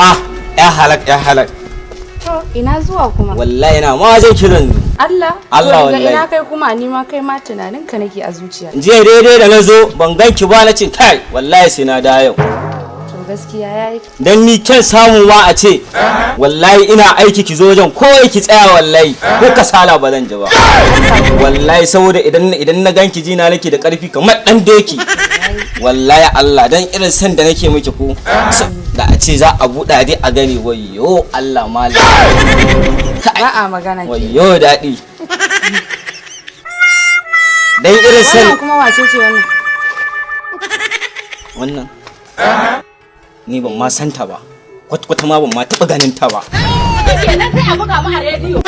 Ah, ya halak, ya halak. To, ina zuwa kuma? Wallahi na ma wajen kiran. Allah? Allah. To, daga Wallahi. ina kai kuma? Ni ma kai ma tunanin ka nake a zuciya. Jiya daidai da na zo ban ganki ba, na ce kai, wallahi sai na da yau. To, gaskiya yayi. Dan ni kyan samu ma a ce wallahi ina aiki ki zo wajen kowai ki tsaya, wallahi ko kasala ba zan ji ba wallahi, saboda idan na ganki jina nake da karfi kamar dan doki wallahi. Allah, dan irin san da nake miki ko da a ce za a buɗa dai a gani, wayyo Allah malam. Ba a magana ke. Wayyo daɗi, dan irin san. Wannan kuma wace ce wannan? Wannan ni ban ma santa ba kwata-kwata, ma ban ma taɓa ganin ta ba. Kenan sai a buga mu a rediyo.